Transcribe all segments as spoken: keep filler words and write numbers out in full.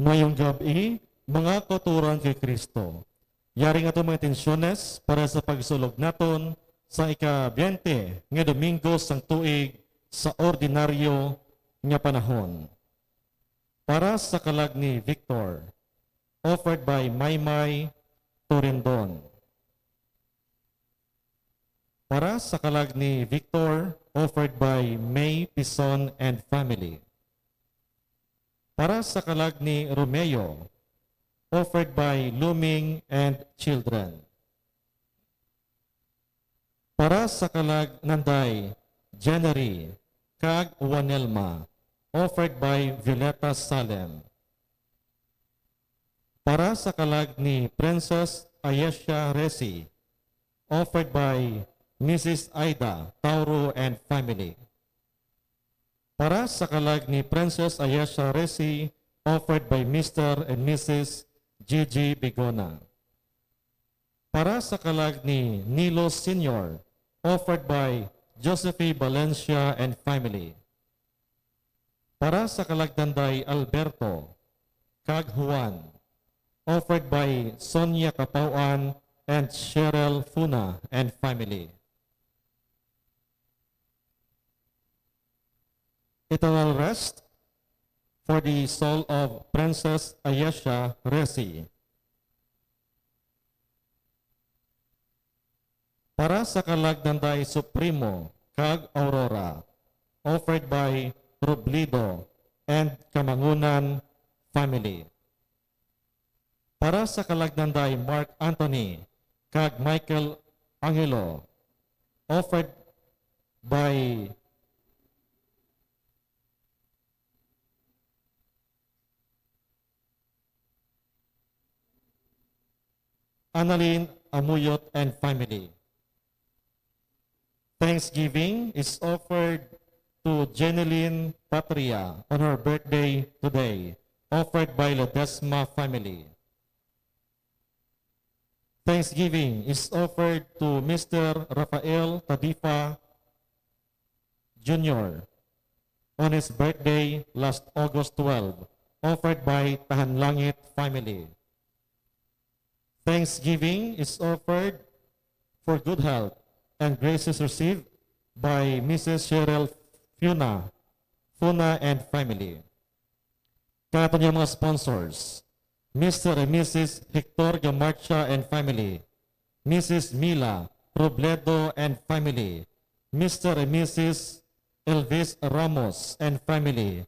Mayong gab-i, mga kauturan kay Kristo. Yari nga aton mga intensyones para sa pagsulog naton sa ika-biyente nga Domingo sang tuig sa ordinaryo nga panahon. Para sa kalag ni Victor, offered by Maymay Torendon. Para sa kalag ni Victor, offered by May Pison and family. Para sa kalag ni Romeo, offered by Luming and children. Para sa kalag nanday January kag Wanelma, offered by Violeta Salem. Para sa kalag ni Princess Ayesha Resi, offered by Missus Aida Tauro and family. Para sa kalag ni Princess Ayesha Resi, offered by Mister and Missus Gigi Bigona. Para sa kalag ni Nilo Senior, offered by Josephine Valencia and family. Para sa kalag nanday Alberto kag Juan, offered by Sonia Capauan and Cheryl Funa and family. Eternal rest for the soul of Princess Ayesha Resi. Para sa kalag nanday Supremo kag Aurora, offered by Robledo and Kamangunan family. Para sa kalag nanday Mark Anthony kag Michael Angelo, offered by Annalyn Amuyot and family. Thanksgiving is offered to Jeneline Patria on her birthday today, offered by Ledesma family. Thanksgiving is offered to Mister Rafael Tadifa Junior on his birthday last August twelve, offered by Tahanlangit family. Thanksgiving is offered for good health and graces received by Missus Cheryl Fiona, Funa and family. Kag aton nga mga sponsors, Mister and Missus Hector Gamarcha and family, Missus Mila Robledo and family, Mister and Missus Elvis Ramos and family,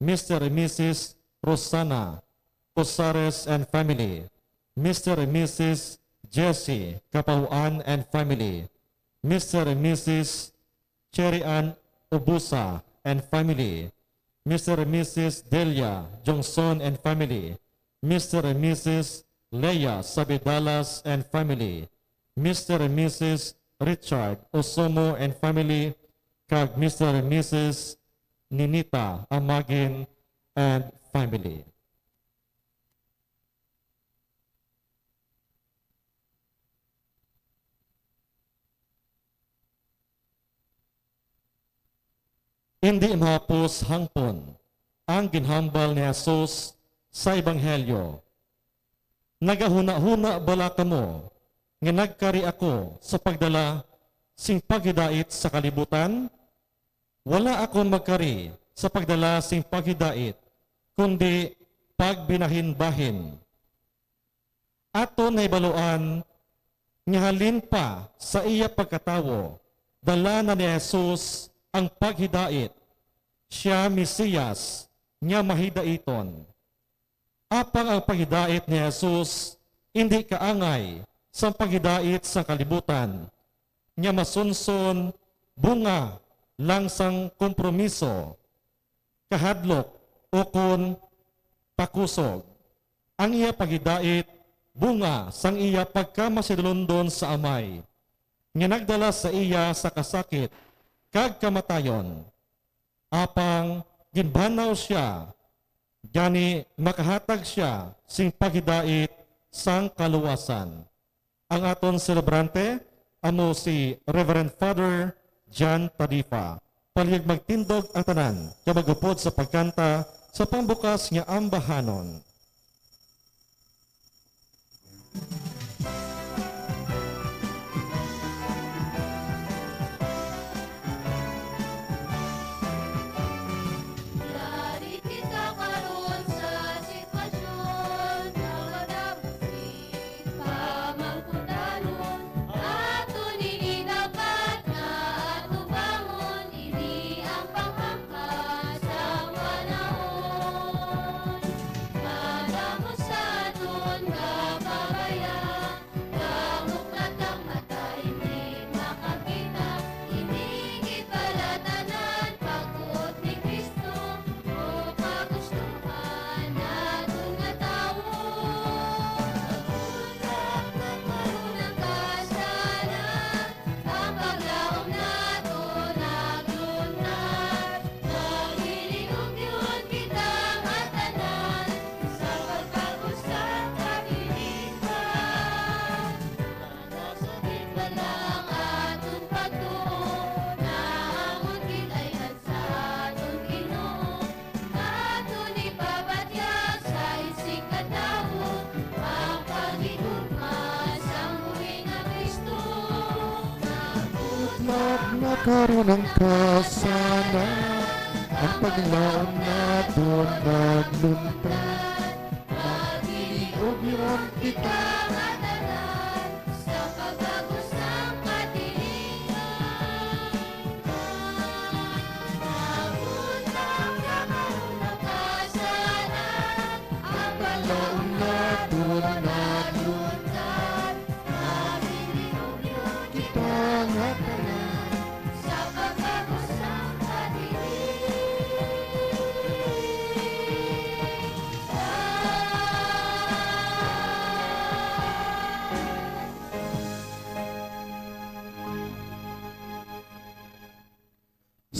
Mister and Missus Rosana Cosares and family, Mister and Missus Jesse Capauan and family, Mister and Missus Cherry Ann Obusa and family, Mister and Missus Delia Jongson and family, Mister and Missus Leia Sabidalas and family, Mister and Missus Richard Osomo and family, kag Mister and Missus Ninita Amagin and family. Indi mahapos hangpon ang ginhambal ni Jesus sa ebanghelyo. Nagahunahuna bala kamo nga nagkari ako sa pagdala sing paghidait sa kalibutan? Wala ako magkari sa pagdala sing paghidait, kundi pagbinahinbahin. Aton nahibaluan nga halin pa sa iya pagkatawo, dala na ni Jesus ang paghidait. Sia Mesias nga mahidaiton. Apang ang paghidait ni Jesus indi kaangay sang paghidait sang kalibutan, nga masunson bunga lang sang kompromiso, kahadlok, ukon pakusog. Ang iya paghidait bunga sang iya pagkamasidulondon sa Amay, nga nagdala sa iya sa kasakit kag kamatayon. Apang ginbanhaw sia, gani makahatag sia sing paghidait sang kaluwasan. Ang aton selebrante amo si Reverend Father John Tadifa. Palihog magtindog ang tanan kag mag-upod sa pagkanta sa pambukas nga ambahanon. Karon ang kasanan, ang paglaom naton nagluntad. Maghinigugyon kita nga tanan sa pagkagusang katilingan. Mabuntag ka karon ang kasanan, ang paglaom naton nagluntad. Maghinigugyon kita nga tanan sa pagkagusang katilingan.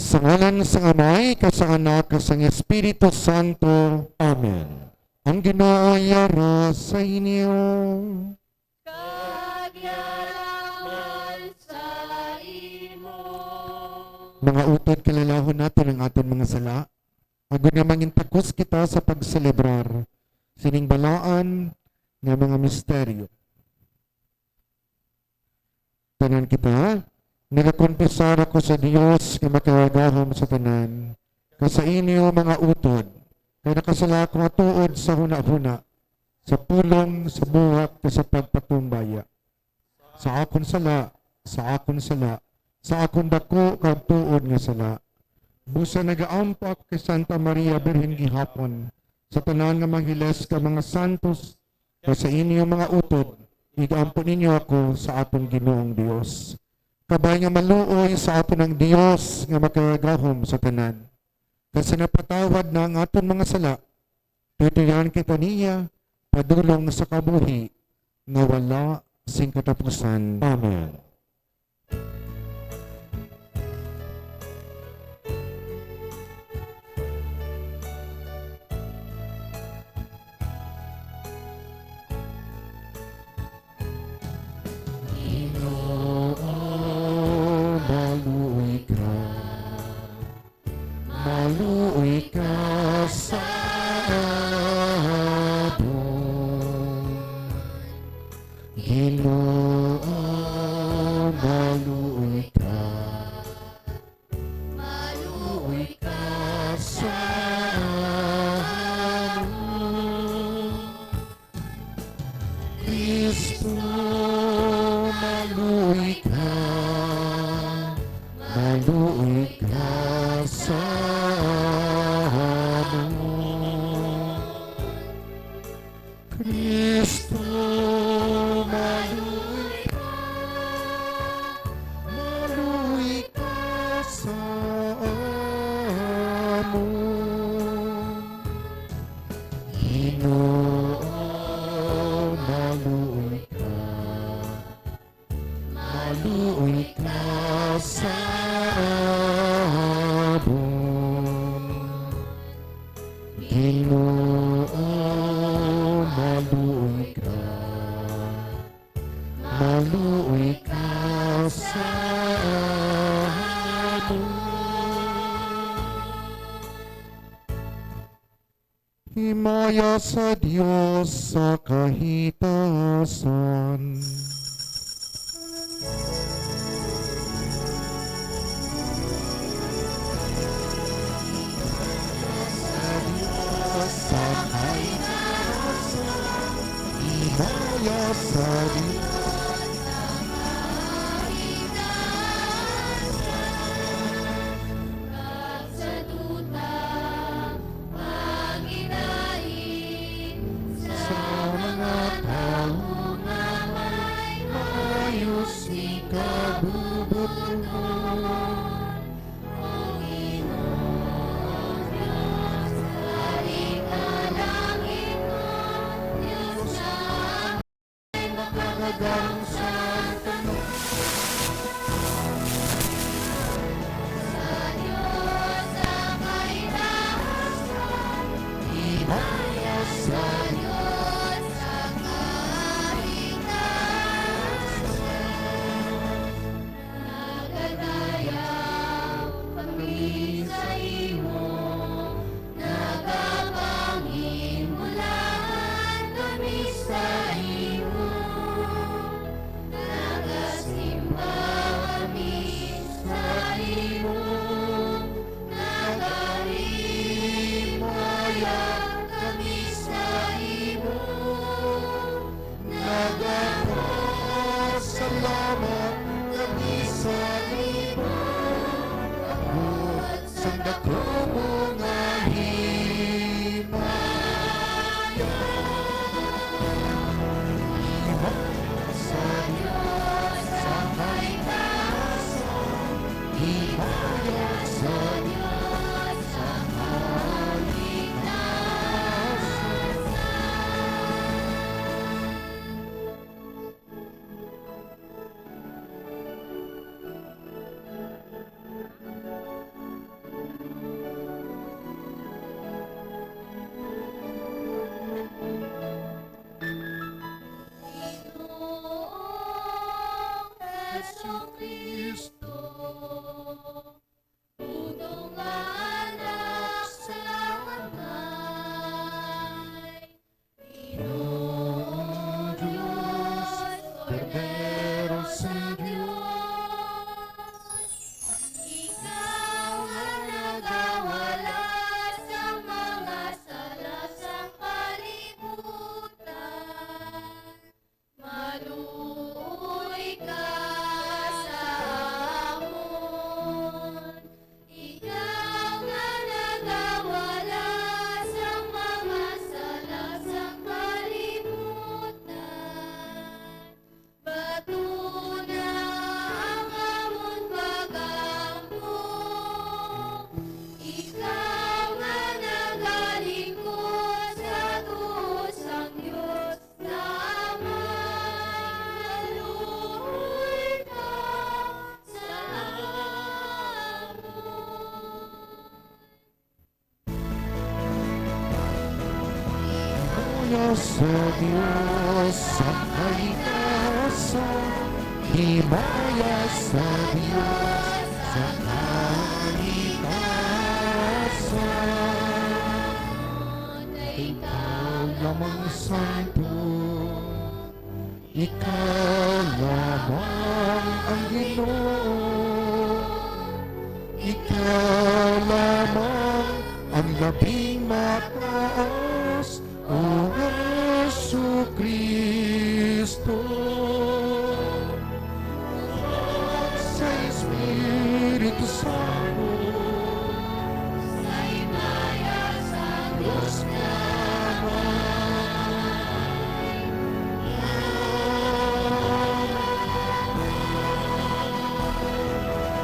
Sa ngalan sang Amay, kag sang Anak, kag sang Espiritu Santo. Amen. Ang Ginoo yara sa inyo. Kag yara man sa imo. Mga utod, kilalahon naton ang aton mga sala, agod nga mangintakos kita sa pagselebrar sining balaan nga mga misteryo. Tanan kita, nagakonfesar ako sa Dios nga makagagahom sa tanan, kag sa inyo, mga utod, kay nakasala ako nga tuod sa hunahuna, sa pulong, sa buhat, kag sa pagpatumbaya. Sa akon sala, sa akon sala, sa akon daku kag tuod nga sala. Busa nagaampo ako kay Santa Maria Birhen gihapon, sa tanan nga mga angeles kag mga santos, kag sa inyo, mga utod, igampo ninyo ako sa aton Ginoong Dios. Kabay nga maluoy sa aton ang Dios nga makagagahom sa tanan, kag sinapatawad na ang aton mga sala, tutoyan kita niya padulong sa kabuhi nga wala sing katapusan. Amen. Ginoo, maluoy ka. Maluoy ka sa amon. Ginoo, maluoy ka. Maluoy ka sa amon. Kristo, maluoy ka, maluoy ka sa amon. Kristo, maluoy ka, maluoy ka sa amon. Ginoo, maluoy ka, maluoy ka sa amon. Ginoo, maluoy ka, maluoy ka sa amon. Himaya sa Dios sa kahitasan. Sa Dios sa kahitasan. Himaya sa Dios. Sa duta, paginain sa mga tawo nga may maayo sing kabubut-on. O Ginoo, Dios, halin ka langit, Dios nga sang daku mo nga himaya. Himaya sa Dios sa kaligtasan. Himaya sa Dios sa kaligtasan. Jesucristo, butong nga anak sa Amay. Ginoo Dios, Kordero sa Dios, ikaw nga nagawala sa mga sala sang kalibutan, maluoy ka sa amon. Ikaw nga nagawala sa mga sala sang kalibutan, batuna ang amon pag-ampo. Ikaw nga nagalingkod sa tuo sang Dios, Himaya sa Dios sa kaligtasan. Himaya sa Dios sa kaligtasan. Ikaw lamang santo. Ikaw lamang ang Ginoo, ikaw lamang ang labing mataas, O Jesucristo. Sa Espiritu Santo, sa himaya sa Dios nga Amay.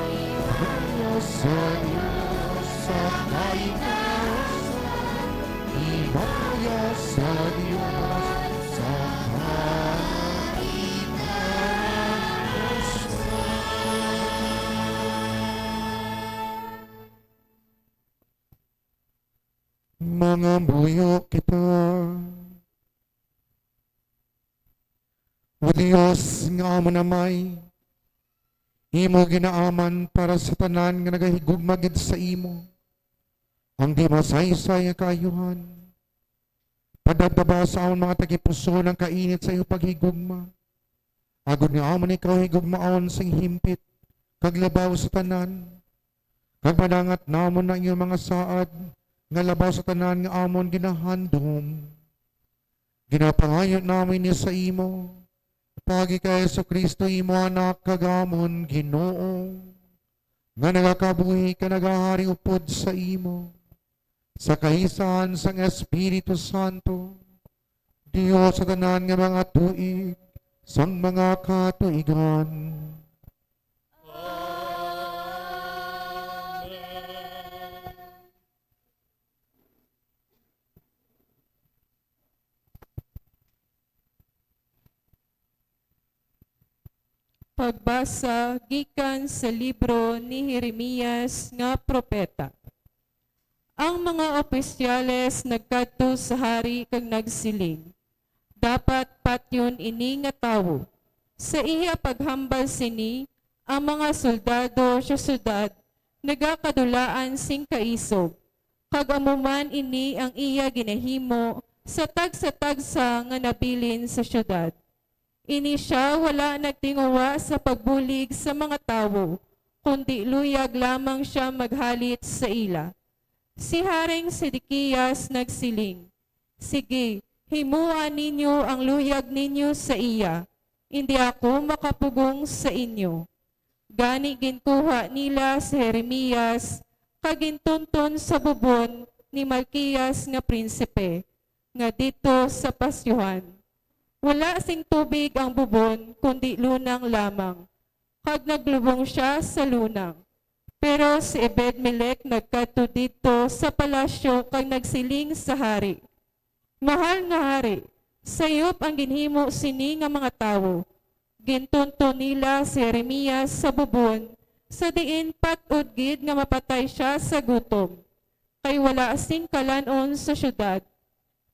Himaya sa Dios sa kaligtasan. Himaya sa Dios sa kaligtasan. Mangamuyo kita. O Dios nga amon Amay, imo ginaaman para sa tanan nga nagahigugma gid sa imo ang di masaysay nga kaayuhan. Padabdaba sa amon mga tagipusoon ang kainit sa imo paghigugma, agod nga amon ikaw higugmaon sing himpit kag labaw sa tanan, kag madangat namon ang iyang mga saad nga labaw sa tanan nga amon ginahandom. Ginapangayo namon ini sa imo, paagi kay Jesu-Cristo, imo Anak kag amon Ginoo, nga nagakabuhi kag nagahari upod sa imo, sa kaisahan sang Espiritu Santo, Dios sa tanan nga mga tuig sang mga katuigan. Amen. Pagbasa gikan sa libro ni Jeremias nga propeta. Ang mga opisyales nagkadto sa hari kag nagsiling, "Dapat patyon ini nga tawo. Sa iya paghambal sini, ang mga soldado sa siyudad nagakadulaan sing kaisog, kag amo man ini ang iya ginahimo sa tagsa-tagsa nga nabilin sa siyudad. Ini sia wala nagtinguha sa pagbulig sa mga tawo, kundi luyag lamang sia maghalit sa ila." Si Haring Sedekias nagsiling, "Sige, himoa ninyo ang luyag ninyo sa iya, indi ako makapugong sa inyo." Gani ginkuha nila si Jeremias kag gintunton sa bubon ni Malkias nga prinsipe, nga didto sa pasyuhan. Wala sing tubig ang bubon, kundi lunang lamang, kag naglubong sia sa lunang. Pero si Ebed-Melec nagkadto didto sa palasyo kag nagsiling sa hari, "Mahal nga hari, sayop ang ginhimo sini nga mga tawo. Gintunton nila si Jeremias sa bubon, sa diin pat-od gid nga mapatay sia sa gutom, kay wala sing kalan-on sa siyudad."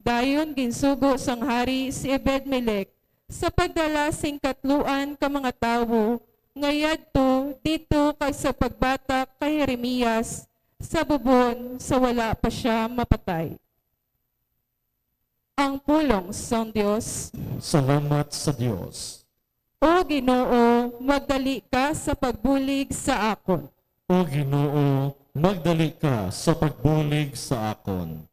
Dayon ginsugo sang hari si Ebed-Melec sa pagdala sing katluan ka mga tawo nga yadto didto kag sa pagbatak kay Jeremias sa bubon sa wala pa sia mapatay. Ang pulong sang Dios. Salamat sa Dios. O Ginoo, magdali ka sa pagbulig sa akon. O Ginoo, magdali ka sa pagbulig sa akon.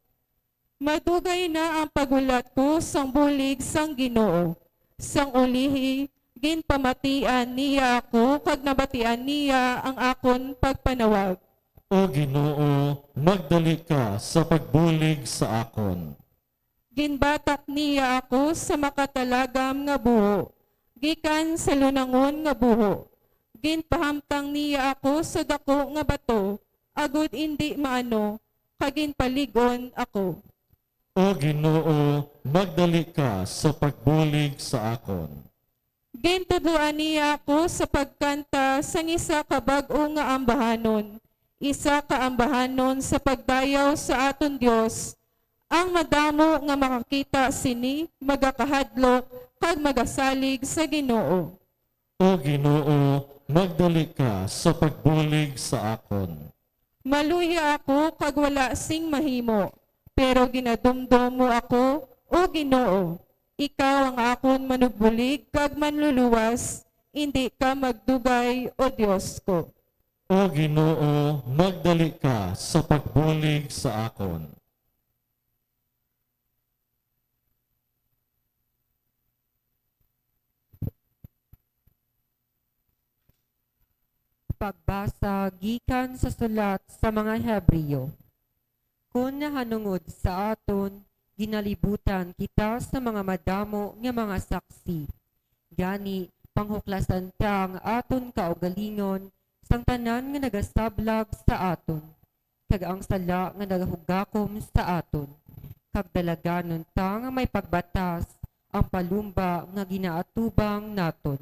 Madugay na ang paghulat ko sang bulig sang Ginoo. Sang ulihi, ginpamatian niya ako, kag nabatian niya ang akon pagpanawag. O Ginoo, magdali ka sa pagbulig sa akon. Ginbatak niya ako sa makatalagam nga buho, gikan sa lunangon nga buho. Ginpahamtang niya ako sa daku nga bato, agod indi maano, kag ginpalig-on ako. O Ginoo, magdali ka sa pagbulig sa akon. Gintudloan niya ako sa pagkanta sang isa ka bag-o nga ambahanon, isa ka ambahanon sa pagdayaw sa aton Dios. Ang madamo nga makakita sini magakahadlok kag magasalig sa Ginoo. O Ginoo, magdali ka sa pagbulig sa akon. Maluya ako kag wala sing mahimo, pero ginadumdom mo ako, O Ginoo. Ikaw ang akon manugbulig kag manluluwas, indi ka magdugay, O Dios ko. O Ginoo, magdali ka sa pagbulig sa akon. Pagbasa gikan sa sulat sa mga Hebreo. Kon nahanungod sa aton, ginalibutan kita sa mga madamo nga mga saksi. Gani, panghuklasan ta ang aton kaugalingon sang tanan nga nagasablag sa aton, kag ang sala nga nagahugakom sa aton, kag dalaganon ta nga may pagbatas ang palumba nga ginaatubang naton.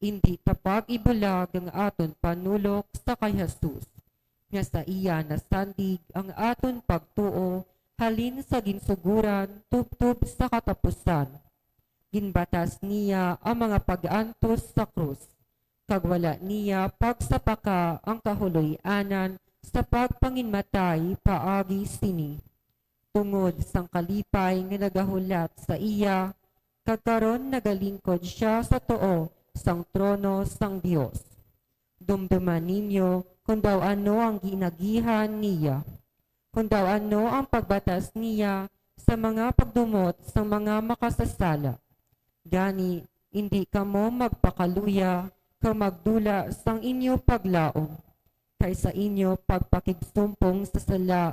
Indi ta pag-ibulag ang aton panulok sa kay Jesus, nga sa iya nasandig ang aton pagtuo halin sa ginsuguran tubtob sa katapusan. Ginbatas niya ang mga pag-antos sa krus, kag wala niya pagsapaka ang kahuloy-anan sa pagpanginmatay paagi sini. Tungod sang kalipay nga nagahulat sa iya, kag karon nagalingkod sia sa tuo sang trono sang Dios. Dumduma ninyo kon daw ano ang ginagihan niya, kon daw ano ang pagbatas niya sa mga pagdumot sang mga makasasala. Gani, indi kamo magpakaluya kag magdula sang inyo paglaom, kay sa inyo pagpakigsumpong sa sala,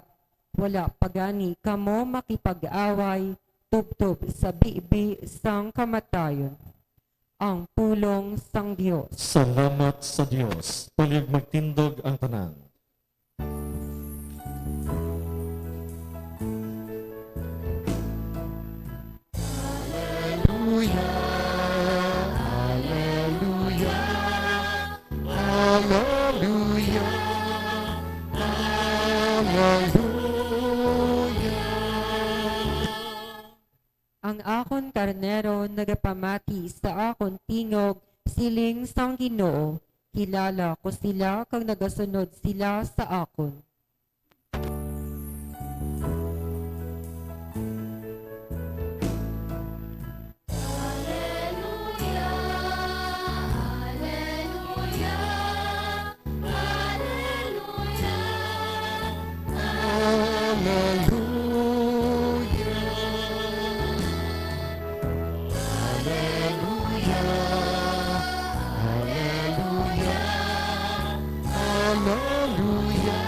wala pa gani kamo makipag-away tubtob sa bibi sang kamatayon. Ang pulong sang Dios. Salamat sa Dios. Palihog magtindog ang tanan. Hallelujah, hallelujah, hallelujah, hallelujah. Ang akon karnero nagapamati sa akon tingog, siling sang Ginoo, kilala ko sila kag nagasunod sila sa akon. Hallelujah. Hallelujah. Hallelujah. Hallelujah.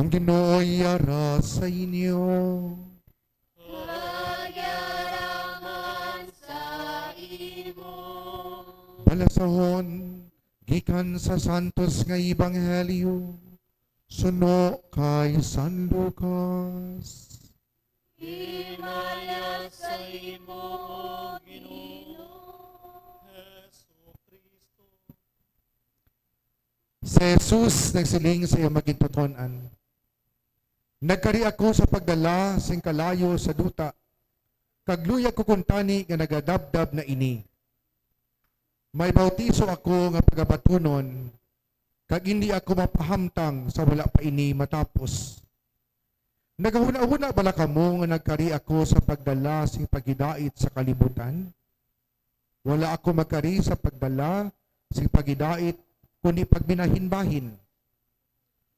Ginoo yara sa inyo. Magyaraman sa imo. Balasahon gikan sa Santos nga Ebanghelyo suno kay San Lucas. Himaya sa imo, Ginoo. Si Jesus nagsiling sa iyang mga gintuton-an, "Nagkari ako sa pagdala sing kalayo sa duta, kag luyag ko kuntani nga nagadabdab na ini. May bautiso ako nga pagabatunon, kag indi ako mapahamtang sa wala pa ini matapos. Nagahunahuna bala kamo nga nagkari ako sa pagdala sing paghidait sa kalibutan? Wala ako magkari sa pagdala sing paghidait, kundi pagbinahinbahin.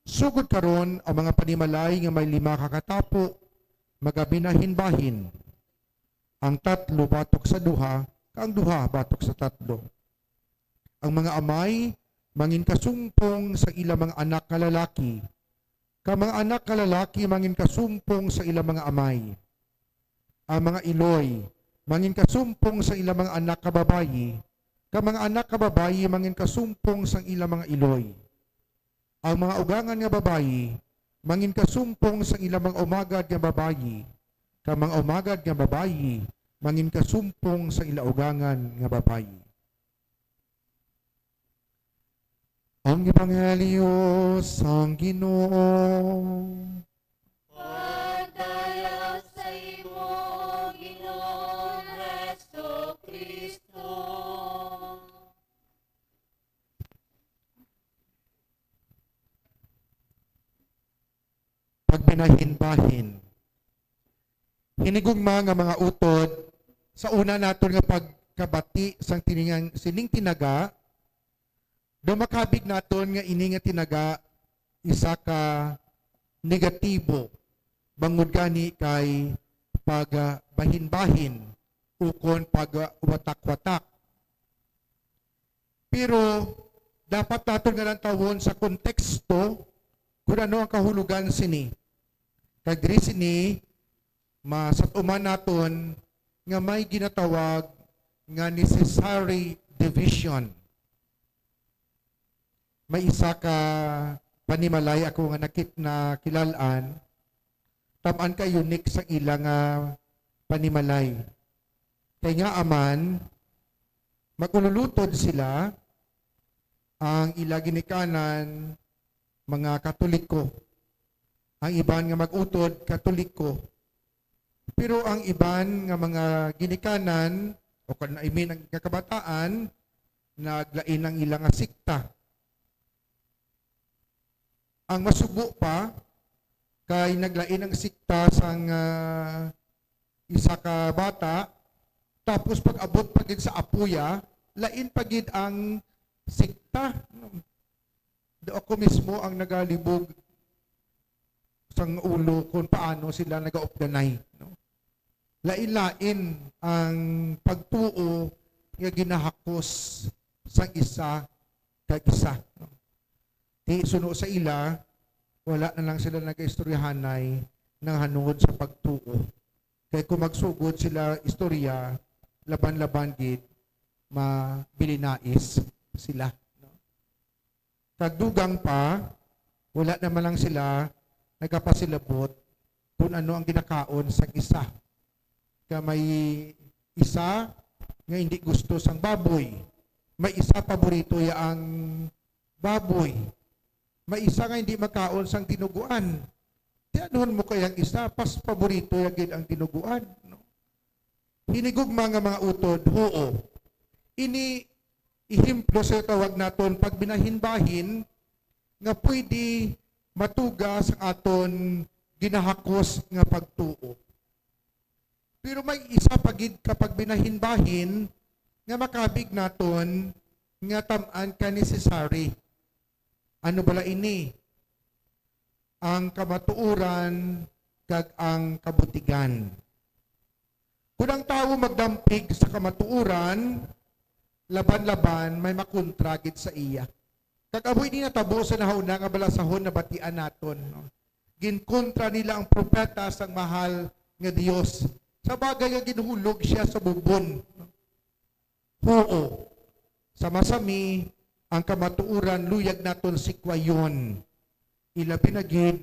Sugod karon, ang mga panimalay nga may lima ka katapo magabinahinbahin, ang tatlo batok sa duha, kag ang duha batok sa tatlo. Ang mga amay mangin kasumpong sa ila mga anak nga lalaki, kag mga anak nga lalaki mangin kasumpong sa ila mga amay. Ang mga iloy mangin kasumpong sa ila mga anak nga babayi, kag mga anak nga babayi mangin kasumpong sang ila mga iloy. Ang mga ugangan nga babayi mangin kasumpong sang ila mga umagad nga babayi, kag mga umagad nga babayi mangin kasumpong sang ila ugangan nga babayi." Ang Ebanghelyo sang Ginoo. Pagdayag sa imo, Ginoong Jesu-Cristo. Pagbinahinbahin. Hinigugma nga mga utod, sa una naton nga pagkabati sang tiningang, sining tinaga, daw makabig naton nga ini nga tinaga isa ka negatibo, bangod gani kay pagbahinbahin ukon pagwatak-watak. Pero dapat naton nga lantawon sa konteksto kung ano ang kahulogan sini. Kag diri sini, masat-uman naton nga may ginatawag nga necessary division. May isa ka panimalay ako nga nakit-, nakilal-an, tam-an ka unique sa ila nga panimalay. Kay ngaa man, mag-ululutod sila, ang ila ginikanan, mga Katoliko. Ang iban nga mag-utod, Katoliko. Pero ang iban nga mga ginikanan, o kan-, I mean, ang nga kabataan, naglain ang ila nga sekta. Ang masubo pa, kay naglain ang sekta sang, ah, isa ka bata, tapos pag-abot pa gid sa apuya, lain pa gid ang sekta. Do ako mismo ang nagalibog sang ulo kung paano sila nagaupdanay, no? Lain-lain ang pagtuo nga ginahakos sang isa kag isa, no? Ti suno sa ila, wala na lang sila nagaistoryahanay nahanungod sa pagtuo. Kay kung magsugod sila istorya, laban-laban gid, mabilinais sila, no? Kag dugang pa, wala naman lang sila nagapasilabot kung ano ang ginakaon sang isa. Kay may isa nga hindi gusto sang baboy. May isa paborito ya ang baboy. May isa nga hindi makaon sang dinuguan. Ti anhon mo kay ang isa, pas paborito ya gid ang dinuguan, no? Hinigugma nga mga utod, huo. Ini ehemplo sa tawag naton pagbinahinbahin nga pwede matuga sa aton ginahakos nga pagtuo. Pero may isa pa gid ka pagbinahinbahin nga makabig naton nga tam-an ka necessary. Ano bala ini? Ang kamatuoran kag ang kabutigan. Kon ang tawo magdampig sa kamatuoran, laban-laban may makontra gid sa iya. Kag amo ini natabo sa nahauna nga balasahon nabatian naton, no? ginkontra nila ang propeta sang mahal nga Dios. Sa bagay nga ginhulog siya sa bubon. Huo, sa masami, ang kamatuoran luyag naton sikwayon. Ilabi na gid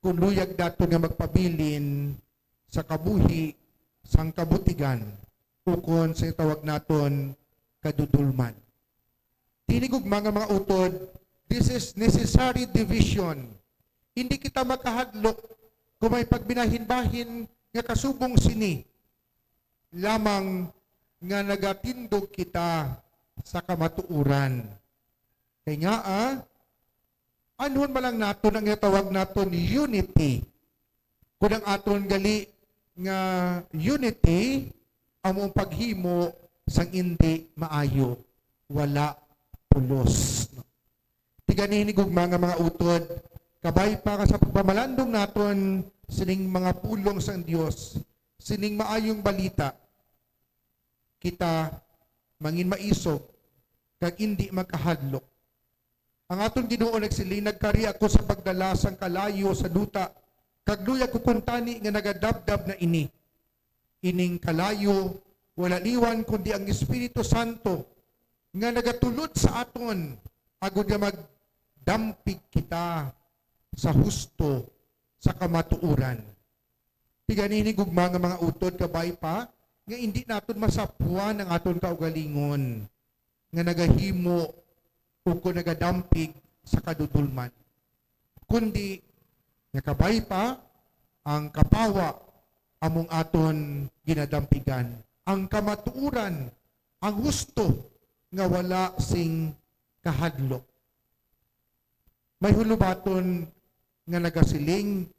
kung luyag naton nga magpabilin sa kabuhi sang kabutigan, ukon sa tawag naton kadudolman. Tinigugma nga mga utod, this is necessary division. Hindi kita makahadlok kung may pagbinahin-bahin nga kasubong sini lamang nga nagatindog kita sa kamatuoran. Kay nga, ah, anhon man lang naton ang itawag naton unity? Kung ang aton gali nga unity, amo ang paghimo sang indi maayo, wala pulos. Ti gani, hinigugma nga mga utod, kabay pa nga sa pagpamalandong naton sining mga pulong sang Dios, sining maayong balita, kita mangin maisog kag indi magkahadlok. Ang aton Ginoo nagsiling, "Nagkari ako sa pagdala sang kalayo sa duta, kag luyag ko kuntani nga nagadabdab na ini." Ining kalayo wala liwan kundi ang Espiritu Santo nga nagatulod sa aton, agod nga magdampig kita sa husto sa kamatuoran. Ti gani, hinigugma nga mga utod, kabay pa nga indi naton masapwan ang aton kaugalingon nga nagahimo ukon nagadampig sa kadudolman, kundi nga kabay pa ang kapawa among aton ginadampigan, ang kamatuoran, ang husto nga wala sing kahadlok. May hulubaton nga nagasiling,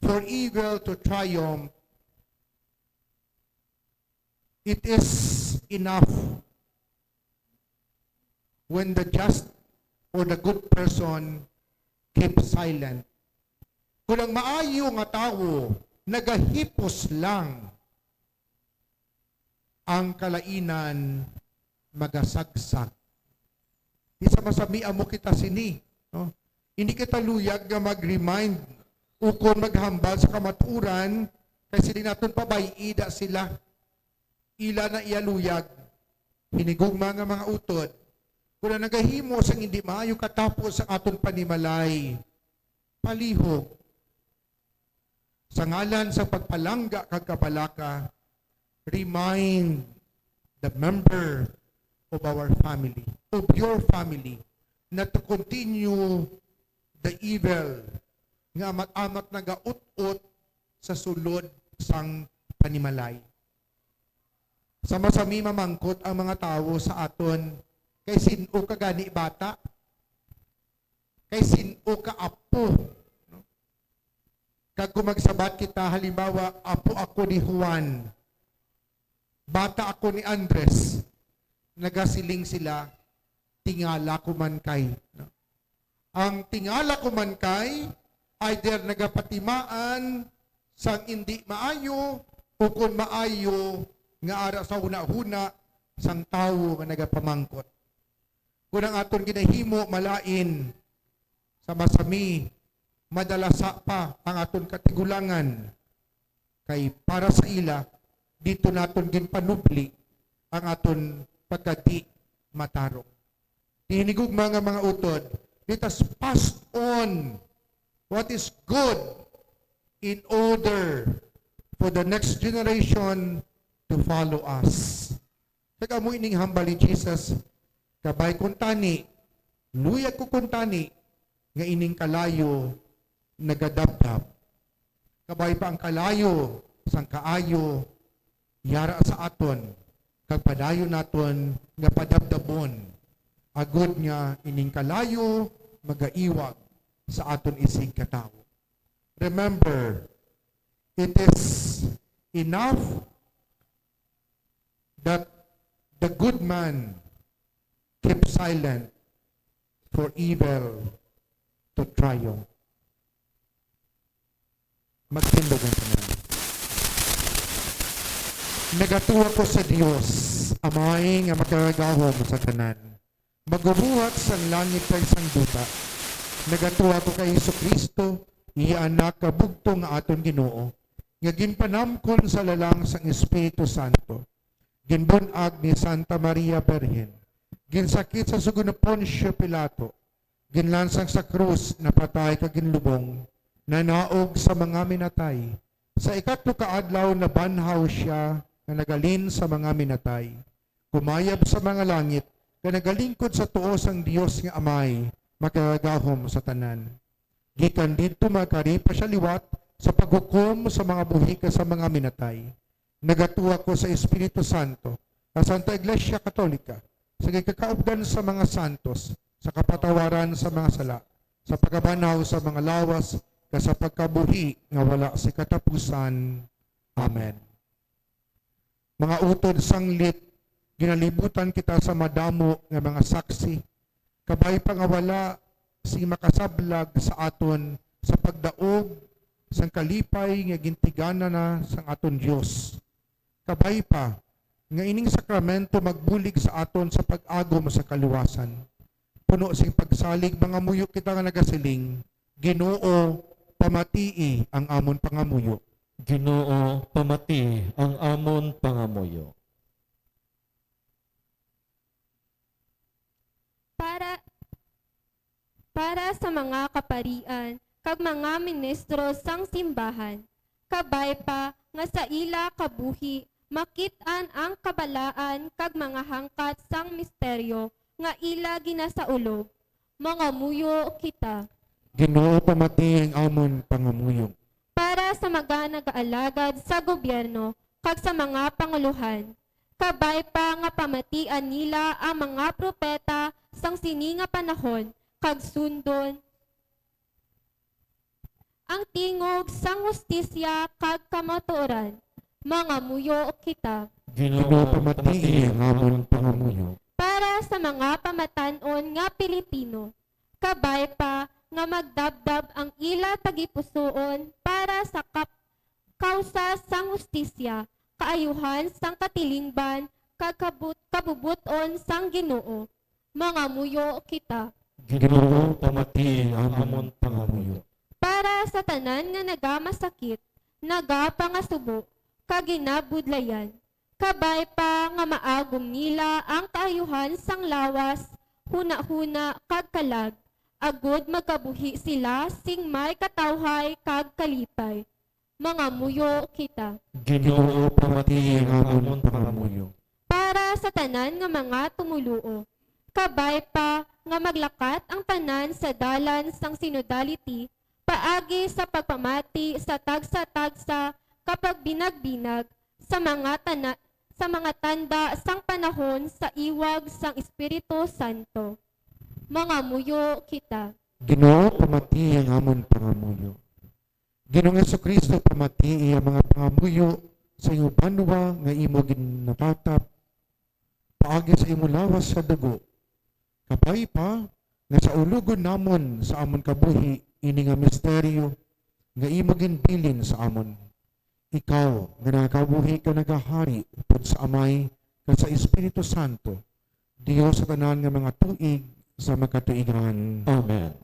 "For evil to triumph, it is enough when the just or the good person keep silent." Kung ang maayo nga tawo nagahipos lang, ang kalainan magasagsak. Di sa masami amo kita sini, no? Hindi kita luyag nga mag-remind ukon maghambal sa kamaturan, kay sini naton pabay-i da sila. Ila na iya luyag. Hinigugma nga mga utod, kung ang nagahimo sang hindi maayo katapos sa aton panimalay, palihog. Sa ngalan sa pagpalangga kag kabalaka, remind the member of our family, of your family, not to continue the evil nga amat-amat nagaut-ot sa sulod sang panimalay. Sa masami mamangkot ang mga tawo sa aton, "Kay sin-o ka gani bata? Kay sin-o ka apo?" No? Kag kung magsabat kita, halimbawa, "Apo ako ni Juan, bata ako ni Andres," nagasiling sila, "Tingala ko man kay." No? Ang "tingala ko man kay," either nagapatimaan sang indi maayo, o kon maayo nga ara sa hunahuna sang tawo nga nagapamangkot. Kon ang aton ginahimo malain, sa masami, madalasa pa ang aton katigulangan, kay para sa ila, dito naton ginpanubli ang aton pagkadi matarong. Hinigugma nga mga utod, let us pass on what is good in order for the next generation to follow us. Kag amo ining hambal ni Jesus, "Kabay kuntani, luyag ko kuntani, nga ining kalayo nagadabdab." Kabay pa ang kalayo sang kaayo yara sa aton, kag padayon naton nga padabdabon, agod nga ining kalayo magaiwag sa aton isigkatawo. Remember, it is enough that the good man keep silent for evil to triumph. Magtindog ang tanan. Nagatuo ako sa Dios, Amay nga Makagagahom sa tanan, magbubuhat sang langit kag sang duta. Nagatuo ako kay Jesu-Cristo, iya Anak nga bugtong nga aton Ginoo, nga ginpanamkon sa lalang sang Espiritu Santo, ginbun-ag ni Santa Maria Birhen, ginsakit sa sugo ni Poncio Pilato, ginlansang sa krus, napatay kag ginlubong, nanaog sa mga minatay. Sa ikatlo ka adlaw nabanhaw sia nga nagalin sa mga minatay. Kumayab sa mga langit, kag nagalingkod sa tuo sang Dios nga Amay, makagagahom sa tanan. Gikan didto magakari pa sia liwat sa paghukom sa mga buhi kag sa mga minatay. Nagatuo ako sa Espiritu Santo, sa Santa Iglesia Katolika, sa gikakaupdan sa mga santos, sa kapatawaran sa mga sala, sa pagkabanhaw sa mga lawas, kag sa pagkabuhi nga wala sing katapusan. Amen. Mga utod sanglit, ginalibutan kita sa madamo nga mga saksi, kabay pa nga wala sing makasablag sa aton sa pagdaog sang kalipay nga gintiganan na sang aton Dios. Kabay pa nga ining sakramento magbulig sa aton sa pag-agom sa kaluwasan. Puno sing pagsalig, mangamuyo kita nga nagasiling, "Ginoo, pamatii ang amon pangamuyo." Ginoo, pamatii ang amon pangamuyo. Para, para sa mga kaparian kag mga ministro sang simbahan, kabay pa nga sa ila kabuhi makit-an ang kabalaan kag mga hangkat sang misteryo nga ila ginasaulog. Mangamuyo kita. Ginoo, pamatii ang amon pangamuyo. Para sa mga nagaalagad sa gobyerno kag sa mga pangulohan, kabay pa nga pamatian nila ang mga propeta sang sini nga panahon, kag sundon ang tingog sang hustisya kag kamatuoran. Mangamuyo kita. Ginoo, pamatii ang amon pangamuyo. Para sa mga pamatan-on nga Pilipino, kabay pa nga magdabdab ang ila tagipusoon para sa kap-, kausa sang hustisya, kaayuhan sang katilingban, kag kabut-, kabubot-on sang Ginoo. Mangamuyo kita. Ginoo, pamatii ang amon pangamuyo. Para sa tanan nga nagamasakit, nagapangasubo, kag ginabudlayan, kabay pa nga maagom nila ang kaayuhan sang lawas, hunahuna, kag kalag, agod magkabuhi sila sing may katawhay kag kalipay. Mangamuyo kita. Ginoo, pamatii ang amon pangamuyo. Para sa tanan nga mga tumoluo, kabay pa nga maglakat ang tanan sa dalan sang sinodality, paagi sa pagpamati sa tagsa-tagsa ka pagbinagbinag sa mga tana-, sa mga tanda sang panahon sa iwag sang Espiritu Santo. Mangamuyo kita. Ginoo, pamatii ang amon pangamuyo. Ginoong Jesu-Cristo, pamatii ang mga pangamuyo sa imo banwa nga imo ginatatap paagi sa imo lawas sa dugo. Kabay pa nga saulogon namon sa amon kabuhi ini nga misteryo nga imo ginbilin sa amon. Ikaw nga nagabuhi kag nagahari upod sa Amay kag sa Espiritu Santo, Dios sa tanan nga mga tuig sa magkatuigan. Amen.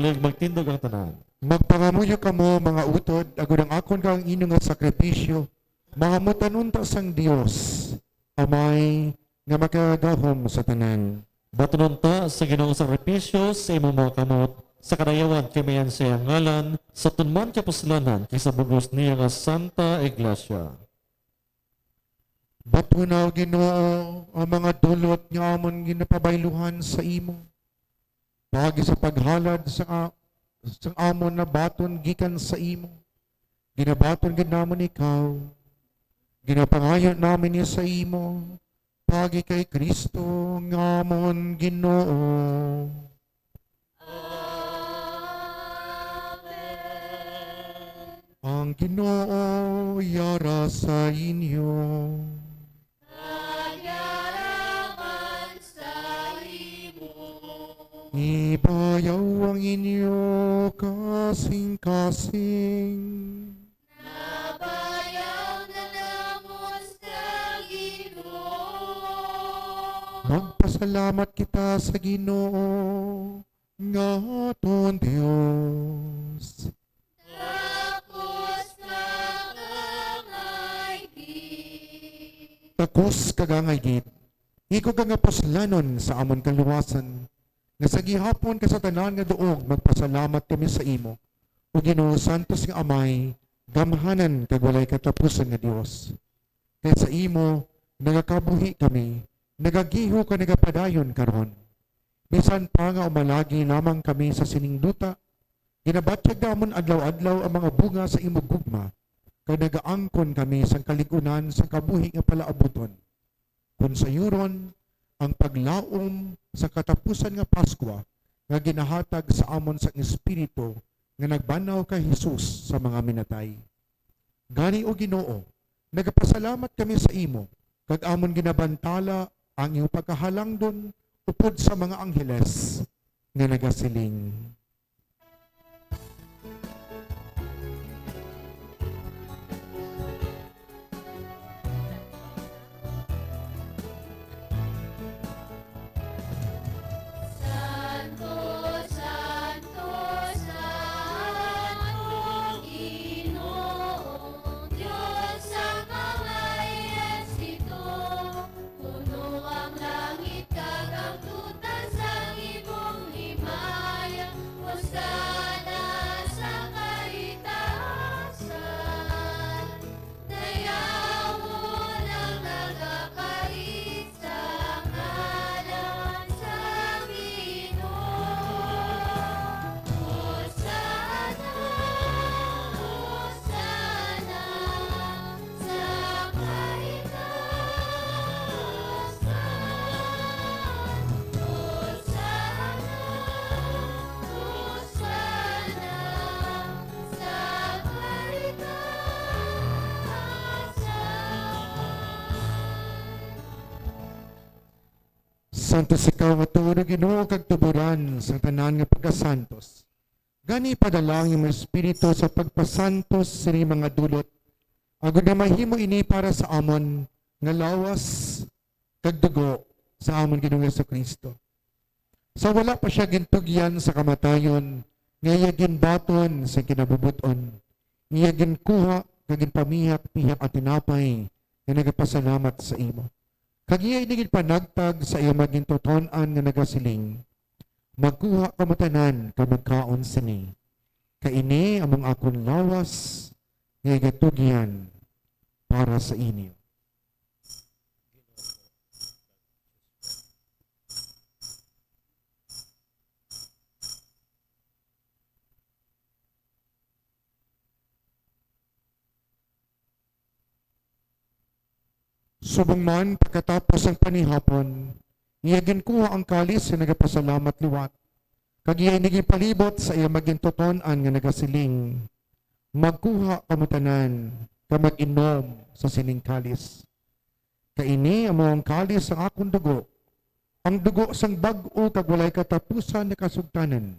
Kag magtindog ang tanan. Magpangamuyo kamo, mga utod, agod ang akon kag ang inyo nga sakripisyo mahamutan unta sang Dios Amay nga makagahom sa tanan. Batunon ta sa Ginoong sakripisyo sa imong mga kamot, sa kadayawan kay mayan sa iyang ngalan, sa tunman kapuslanan kay sa bug-os niya nga Santa Iglesia. Batuna, O Ginoo, ang mga dulot nga amon ginapabayluhan sa imo, paagi sa paghalad sa, a-, sa amon nabaton gikan sa imo. Ginabaton gid namon ikaw. Ginapangayo namin ni sa imo, paagi kay Cristo nga amon Ginoo. Amen. Ang Ginoo yara sa inyo. Kag yara man sa imo. Ibayaw ang inyo kasing-kasing. Nabayaw na namon sa Ginoo. Magpasalamat kita sa Ginoo nga aton Dios. Takos nga kangay gid. Takos kag angay gid, ikaw kag nga puslanon sa amon kaluwasan, nga sa gihapon kag sa tanan nga duog magpasalamat kami sa imo, O Ginoo, santos nga Amay, gamhanan kag walay katapusan nga Dios. Kay sa imo nagakabuhi kami, nagagiho kag nagapadayon karon. Bisan pa nga umalagi lamang kami sa sining duta, ginabatyag namon adlaw-adlaw ang mga bunga sa imo gugma, kag nagaangkon kami sang kalig-unan sang kabuhi nga palaabuton, kon sayuron ang paglaom sa katapusan nga Pascua nga ginahatag sa amon sang Espiritu nga nagbanhaw kay Jesus sa mga minatay. Gani, O Ginoo, nagapasalamat kami sa imo, kag amon ginabantala ang imo pagkahalangdon upod sa mga angheles nga nagasiling. Santo, santo, santo, Ginoong Dios sa mga ehersito. Puno ang langit kag ang duta sang imong himaya. Hosana sa kaitaasan. Dayawon ang nagakari sa ngalan sang Ginoo. Hosana, Hosana sa kaitaasan. Hosana, Hosana sa kaitaasan. Santos ikaw nga tuod, O Ginoo, kag tuboran sang tanan nga pagkasantos. Gani, padala ang imong Espiritu sa pagpasantos sini mga dulot, agod nga mahimo ini para sa amon nga lawas kag dugo sa amon Ginoong Jesu-Cristo. Sa wala pa sia gintugyan sa kamatayon, nga iya ginbaton sa kinabubot-on, iya ginkuha kag ginpamihak-pihak ang tinapay nga nagapasalamat sa imo. Kag iya ini ginpanagtag sa iya magintuton-an nga nagasiling, "Magkuha kamo tanan kag magkaon sini, kay ini amo ang akon lawas nga igatugyan para sa inyo." Subong man, pagkatapos sang panihapon, iya ginkuha ang kalis nga nagapasalamat liwat, kag iya ini ginpalibot sa iya magintuton-an nga nagasiling, "Magkuha kamo tanan, kag mag-inom sa sining kalis. Kay ini amo ang kalis sang akon dugo, ang dugo sang bag-o kag walay katapusan nga kasugtanan,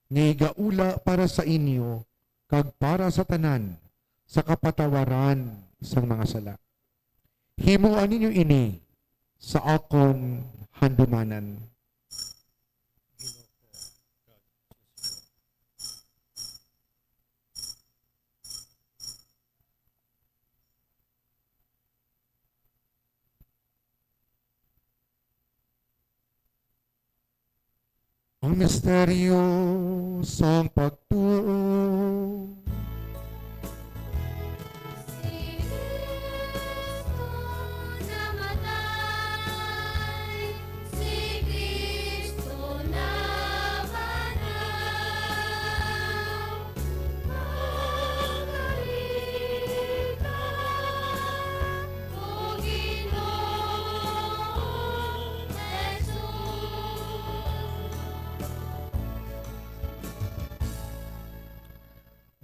nga igaula para sa inyo kag para sa tanan sa kapatawaran sang mga sala. Himoa ninyo ini sa akon handumanan." Ang misteryo sang pagtuo. Si Kristo namatay, si Kristo nabanaw, pagkari ka, O Ginoong Jesus.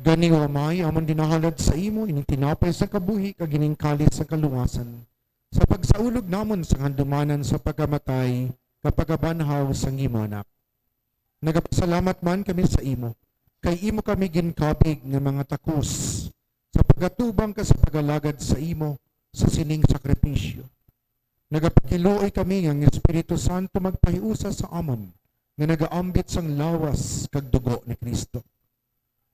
Gani, O Amay, amon ginahalad sa imo ining tinapay sa kabuhi kag ining kalis sa kaluwasan, sa pagsaulog namon sa kahandumanan sa pagkamatay kag pagkabanhaw sang imo Anak. Nagapasalamat man kami sa imo, kay imo kami ginkabig nga mga takos sa pagatubang kag sa pagalagad sa imo sa sining sakripisyo. Nagapagkiluoy kami nga ang Espiritu Santo magpahiusa sa amon nga nagaambit sang lawas kag dugo ni Cristo.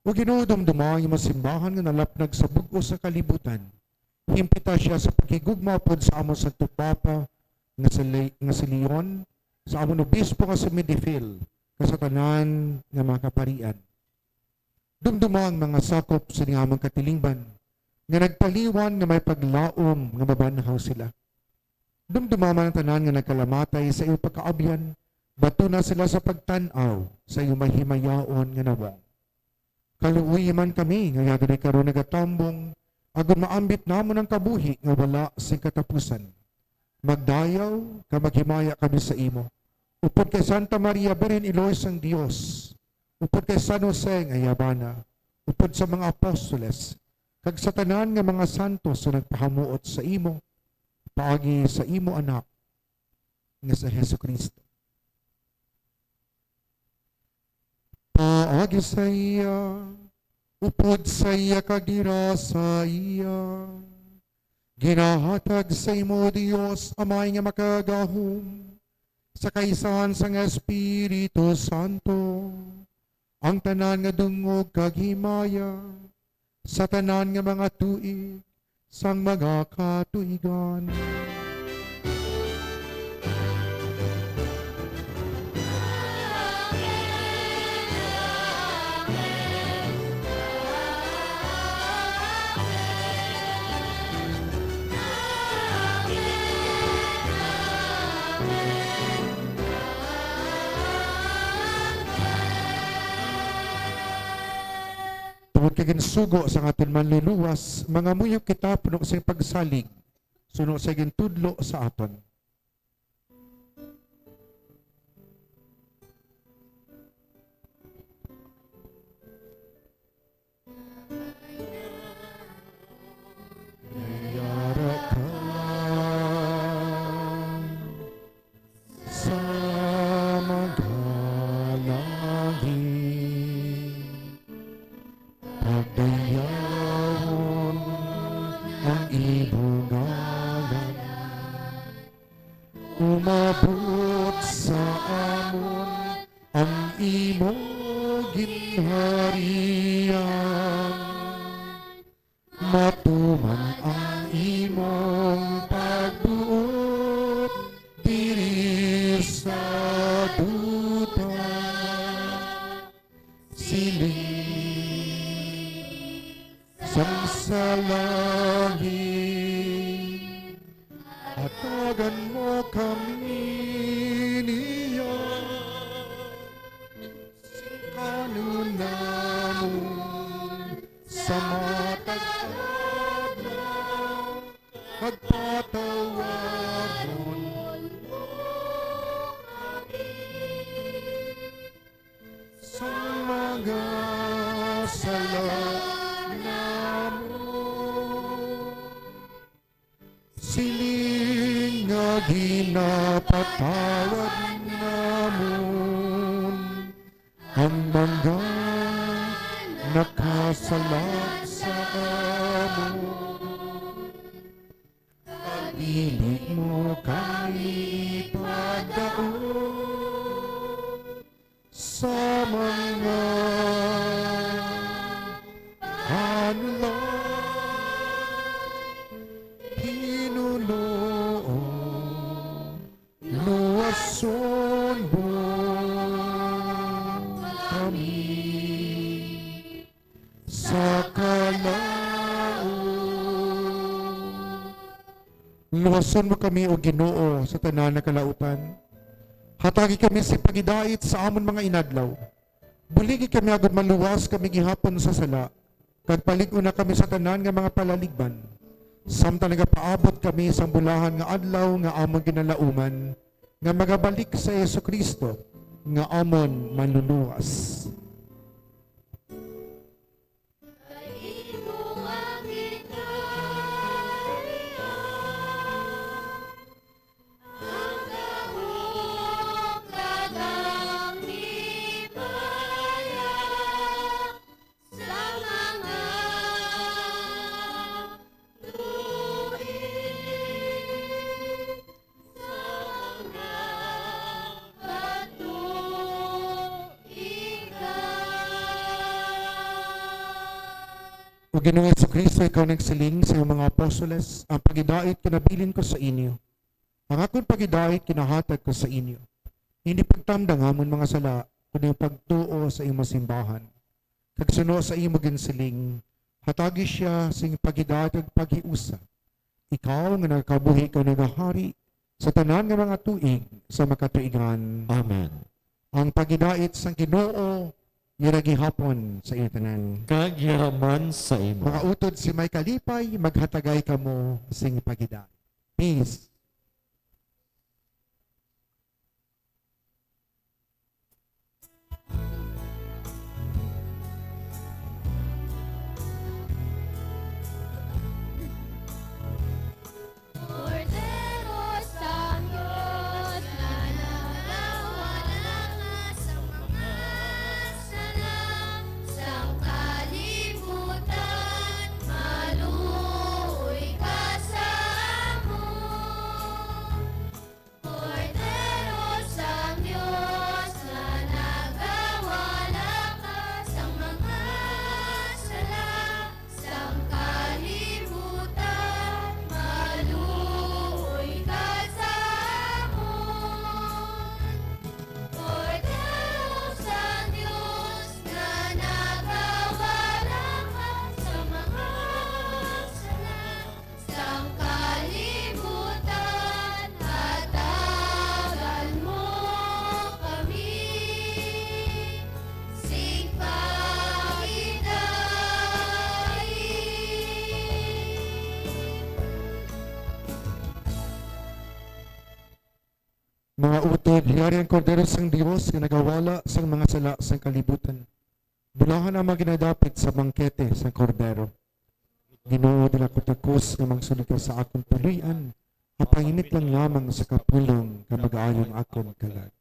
O Ginoo, dumduma ang imong simbahan nga nalapnag sa bug-os nga kalibutan. Himpita sia sa paghigugma upod sa amon Santo Papa nga si Le-, nga si Leon, sa amon obispo nga si Medifil, kag sa tanan nga mga kaparian. Dumduma ang mga sakop sa amon katilingban nga nagpaliwan nga may paglaom nga mabanhaw sila. Dumduma man ang tanan nga nagkalamatay sa imo pagkaabyan, batuna sila sa pagtan-aw sa imo mahimayaon nga nawong. Kaluoyi man kami nga yadri karon nagatambong, agod maambit namon ang kabuhi nga wala sing katapusan. Magdayaw kag maghimaya kami sa imo, upod kay Santa Maria, Birhen Iloy sang Dios, upod kay San Jose nga iya bana, upod sa mga apostoles, kag sa tanan nga mga santos nga nagpahamuot sa imo, paagi sa imo Anak nga si Jesu-Cristo. Paagi sa iya, upod sa iya, kag dira sa iya, ginahatag sa imo, Dios Amay nga makagagahom, sa kaisahan sang Espiritu Santo, ang tanan nga dungog kag himaya, sa tanan nga mga tuig sang mga katuigan. Tungod kay ginsugo sang aton Manluluwas, mangamuyo kita puno sing pagsalig suno sa gintudlo sa aton. Yara ka sa mga langit, pagdayawon ang imo ngalan. Umabot sa amon ang imo ginharian. Matuman ang imong pagbuot diri sa duta. Siling sang sa langit, hatagan mo kami niya. Sing kanon namon sa matag adlaw, kag patawaron mo kami sa mga sala namon, siling nga ginapatawad namon ang mga nakasala sa amon. Kag dili mo kami padaog sa mga kanulan, hinunoo, luwason mo Luwason mo kami, O Ginoo, sa tanan nga kalautan. Hatagi kami sa pagidait sa amon mga inadlaw. Buligi kami agud maluwas kami gihapon sa sala, kag palig-on na kami sa tanan nga mga palaligban, samtang nagapaabot kami sang bulahan nga adlaw nga amon ginalauman, nga magabalik sa Jesu-Cristo nga amon Manluluwas. Ang gahom kag ang himaya sa mga tuig, sa mga katuigan. O Ginoong Jesu-Cristo, ikaw nagsiling sa iyong mga apostoles, "Ang pagidait kinabilin ko sa inyo, ang akon pagidait kinahatag ko sa inyo. Hindi pagtamda ang amon mga sala, kundi ang pagtuo sa imo simbahan." Kag suno sa imo ginsiling, hatagi sia sing pagidait kag paghiusa, ikaw nga nagakabuhi kag nagahari sa tanan nga mga tuig sa makatuigan. Amen. Ang pagidait sang Ginoo yara gihapon sa inyo tanan. Kag yara man sa imo. Mga utod sa may kalipay, maghatagay kamo sing pagidait. Peace. Kordero sang Dios nga nagawala sa mga sala sang kalibutan, maluoy ka sa amon. Kordero sang Dios nga nagawala ka sa mga sala sang kalibutan, maluoy ka sa amon. Kordero sang Dios nga nagawala ka sa mga sala sang kalibutan, hatagan mo kami sing pagidait. Mga utod, yari ang Kordero sang Dios nga nagawala sang mga sala sang kalibutan. Bulahan ang mga ginadapit sa bangkete sang Kordero. Ginoo, dili ako takos nga magsulod ka sa akon puloy-an, apan himit lang lamang sa kapulong nga mag-aayo ang akon kalag.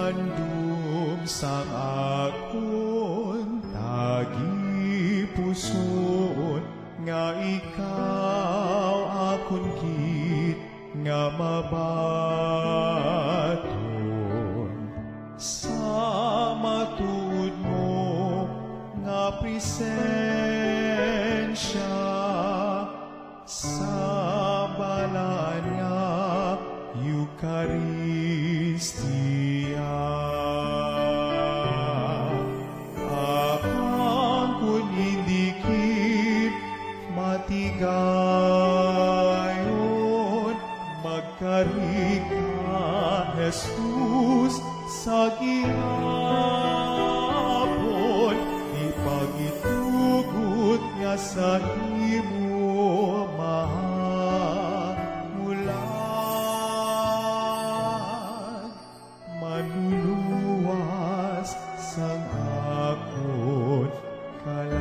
Handom sang akon tagipusoon, nga ikaw akon gid nga mabaton sa matuod mo nga presensya. Sa balaan nga Eukaristia, apan kon indi gid matigayon, magkari ka, Jesus, sa gihapon, ipagitugot nga sa imo mahamulan, manluluwas sang akon kalag.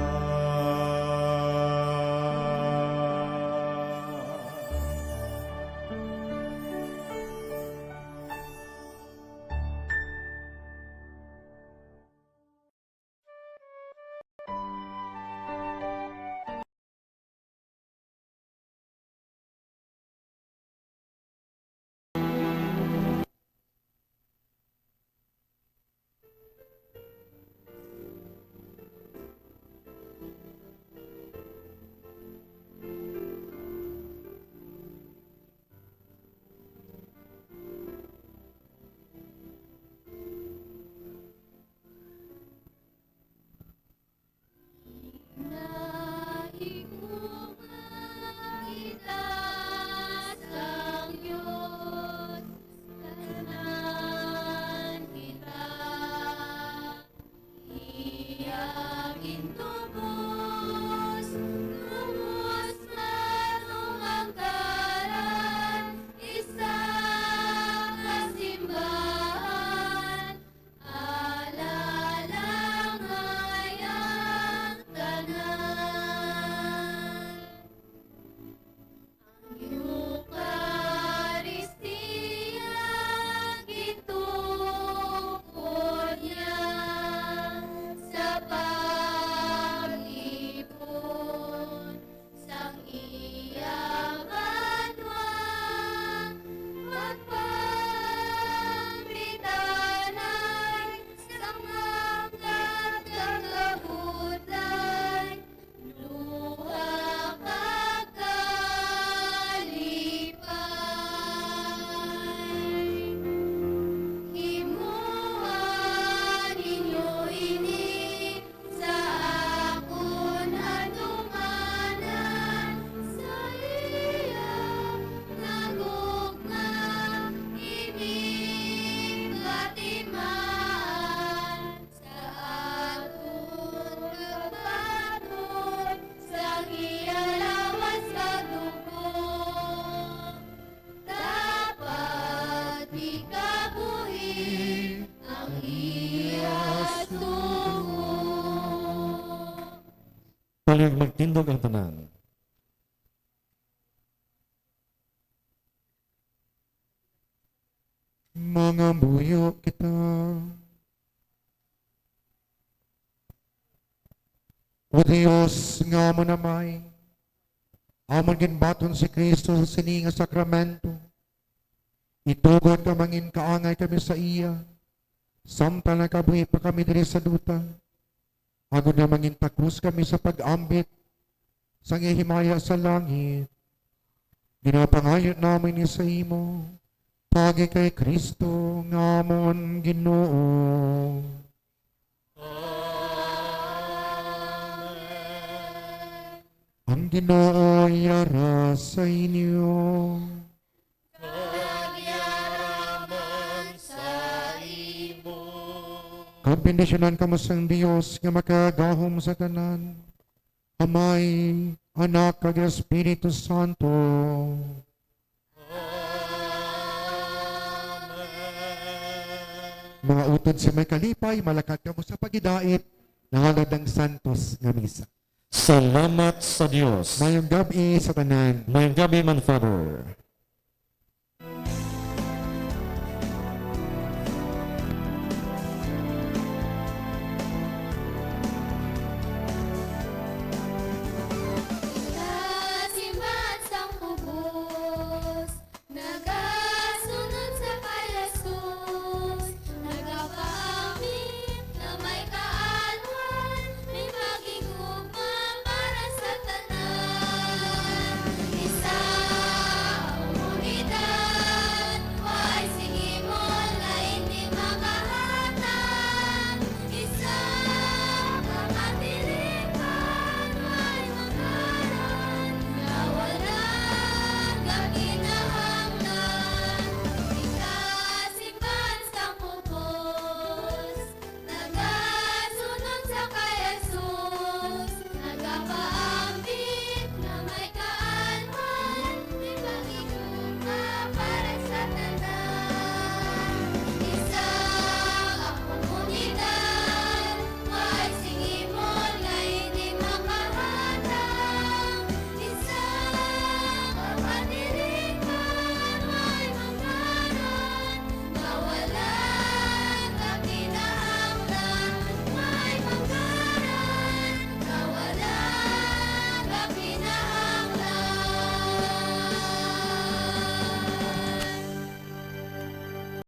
Ikabuhi ang iya sugo. Tuloy magtindog ang tanan. Mangamuyo kita. O Dios nga amon Amay, amon ginbaton si Cristo sa sini nga sakramento. Itugon nga mangin kaangay kami sa iya, samtang nagabuhi pa kami diri sa duta, agod nga mangin takos kami sa pag-ambit sang iya himaya sa langit. Ginapangayo namin ni sa imo, paagi kay Cristo nga amon Ginoo. Amen. Ang Ginoo yara sa inyo. Kag yara man sa imo. Kag bendisyonan kamo sang Dios nga makagahom sa tanan, Amay, Anak, kag Espiritu Santo. Amen. Mga utod sa may kalipay, malakat kamo sa pagidait, nahalad ang santos nga misa. Salamat sa Dios. Mayong gab-i sa tanan. Mayong gab-i man, Father.